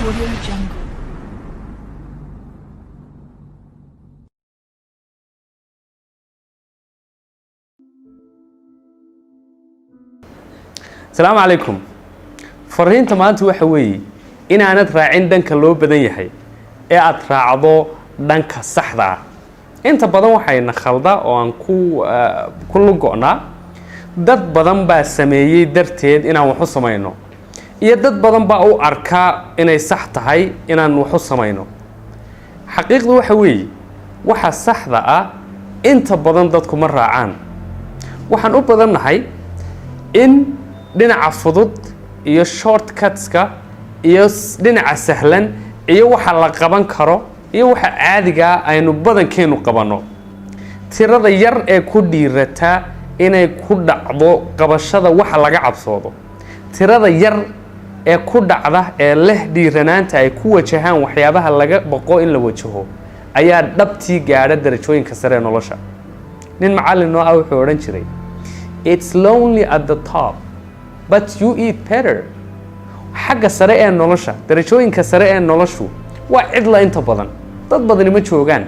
Audio Jungle. Asalaamu calaykum. Fariinta maanta waxa weeye inaanad raacin dhanka loo badan yahay ee aad raacdo dhanka saxda ah. Inta badan waxayna khalda oo aan ku lugo'naa dad badan baa sameeyey darteed inaan wax u samayno, iyo dad badan baa u arkaa inay sax tahay inaan wax u samayno. Xaqiiqdu waxa weeye, waxa saxda ah inta badan dadku ma raacaan. Waxaan u badannahay in dhinaca fudud iyo shortcutska iyo dhinaca sahlan iyo waxa la qaban karo iyo waxa caadigaa aynu badankeenu qabanno. Tirada yar ee ku dhiirataa inay ku dhacdo qabashada waxa laga cabsoodo, tirada yar ee ku dhacda ee leh dhiiranaanta ay ku wajahaan waxyaabaha laga baqo in la wajaho ayaa dhabtii gaadha darajooyinka sare ee nolosha. Nin macallin noo ah wuxuu odhan jiray, "It's lonely at the top, but you eat better." Xagga sare ee nolosha, darajooyinka sare ee noloshu waa cidla. Inta badan dad badani ma joogaan.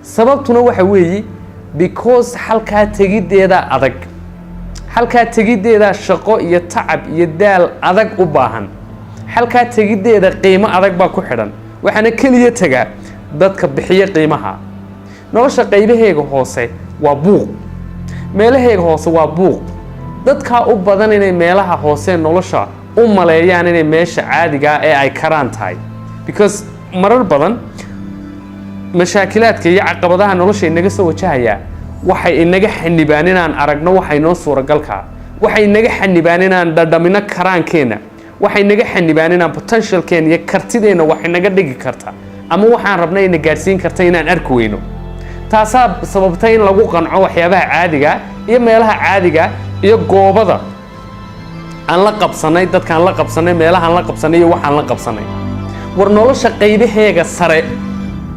Sababtuna waxa weeye because halkaa tegiddeeda adag, halkaa tegiddeeda shaqo iyo tacab iyo daal adag u baahan, halkaa tegiddeeda qiimo adag baa ku xidhan. Waxaana keliya tegaa dadka bixiya qiimaha. Nolosha qaybaheega hoose waa buuq, meelaheega hoose waa buuq. Dadkaa u badan inay meelaha hoose nolosha u maleeyaan inay meesha caadigaa ee ay karaan tahay, because marar badan mashaakilaadka iyo caqabadaha nolosha inaga soo wajahayaa waxay inaga xanibaan inaan aragno waxay noo suuragalkaa, waxay inaga xanibaan inaan dhadhamino karaankeenna, waxay naga xanibaan inaan potentialkeena iyo kartideenna wax inaga dhigi karta ama waxaan rabnay ina gaadhsiin karta inaan arki weyno. Taasaa sababtay in lagu qanco waxyaabaha caadiga iyo meelaha caadiga iyo goobada aan la qabsanay, dadkaan la qabsanay, meelahaan la qabsanay iyo waxaan la qabsanay. War, nolosha qaybaheega sare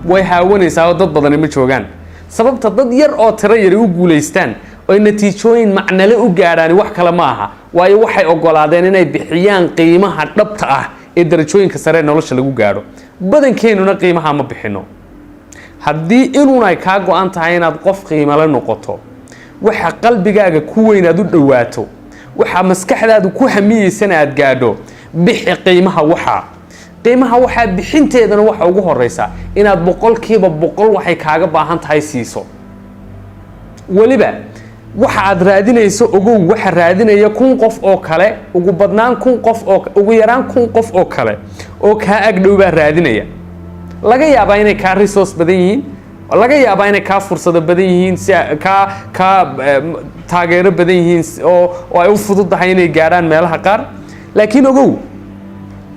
way haawanaysaa oo dad badani ma joogaan. Sababta dad yar oo tiro yari u guulaystaan oy natiijooyin macnale u gaadhaani wax kale ma aha, waayo waxay ogolaadeen inay bixiyaan qiimaha dhabta ah ee darajooyinka sare ee nolosha lagu gaadho. Badankeenuna qiimaha ma bixino. Haddii inuun ay kaa go-an tahay inaad qof qiimale noqoto, waxa qalbigaaga ku weyn aad u dhowaato, waxa maskaxdaadu ku hamiyeysana aad gaadho, bixi qiimaha. Waxaa qiimaha waxaa bixinteedana waxa ugu horeysa inaad 100% waxay kaaga baahan tahay siiso. Weliba waxa aad raadinayso, ogow, waxa raadinaya 1000 qof oo kale, ugu badnaan 1000 qof oo, ugu yaraan 1000 qof oo kale oo kaa agdhow baa raadinaya. Laga yaabaa inay kaa resource badan yihiin, laga yaabaa inay kaa fursado badan yihiin, si kaa taageero badan yihiin oo ay u fududahay inay gaadhaan meelaha qaar. Laakiin ogow,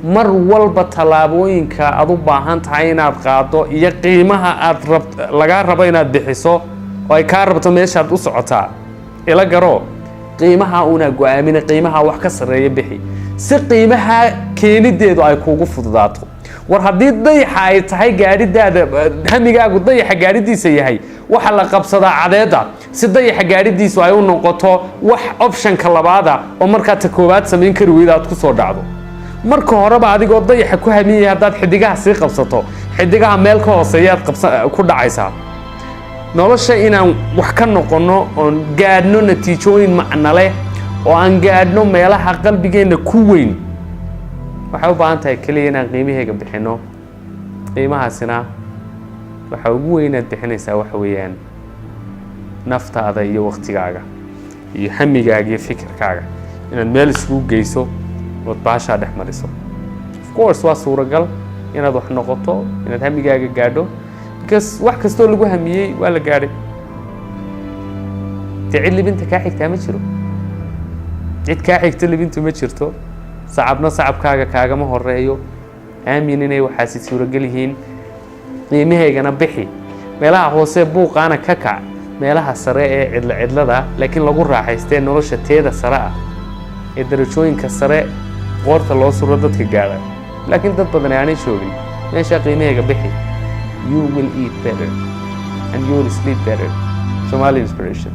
mar walba tallaabooyinka aad u baahan tahay inaad qaado iyo qiimaha aad rab lagaa rabo inaad bixiso oo ay kaa rabto meeshaad u socotaa, ila garo, qiimaha unaa go-aamina. Qiimaha wax ka sarreeya bixi si qiimaha keenideedu ay kuugu fududaato. War, haddii dayaxa ay tahay gaadhidaada, hamigaagu dayaxa gaadhidiisa yahay, waxa la qabsadaa cadeedda si dayaxa gaadhidiisu ay u noqoto wax optionka labaada oo markaa ta koowaad samayn kari weyda aad ku soo dhacdo. Marka horeba adigoo dayaxa ku hamiyaya haddaad xidigaha sii qabsato, xidigaha meel ka hooseeyaad qabsa ku dhacaysaa. Nolosha inaan wax ka noqonno oon gaadhno natiijooyin macno leh oo aan gaadhno meelaha qalbigeenna ku weyn waxay u baahan tahay keliya inaan qiimaheega bixinno. Qiimahaasina waxa ugu weyn aad bixinaysaa waxa weeyaan naftaada iyo waktigaaga iyo hamigaaga iyo fikirkaaga inaad meel isugu geyso ood baashaa dhex mariso. Of course, waa suuragal inaad wax noqoto, inaad hamigaaga gaadho, because wax kastoo lagu hamiyey waa la gaadhay. Dee cid libinta kaa xigtaa ma jiro, cid kaa xigta libintu ma jirto. Sacabna sacabkaaga kaagama horeeyo. Aamin inay waxaasi suuragal yihiin. Qiimahaygana bixi, meelaha hoose buuqaana ka kac, meelaha sare ee cidlo cidlada laakiin lagu raaxaystee nolosha teeda sare ah ee darajooyinka sare qoorta loo suro dadka gaadha, laakiin dad badan aanay joogin, meeshaa qiimahayga bixi. You will eat better and you will sleep better. Somali Inspiration.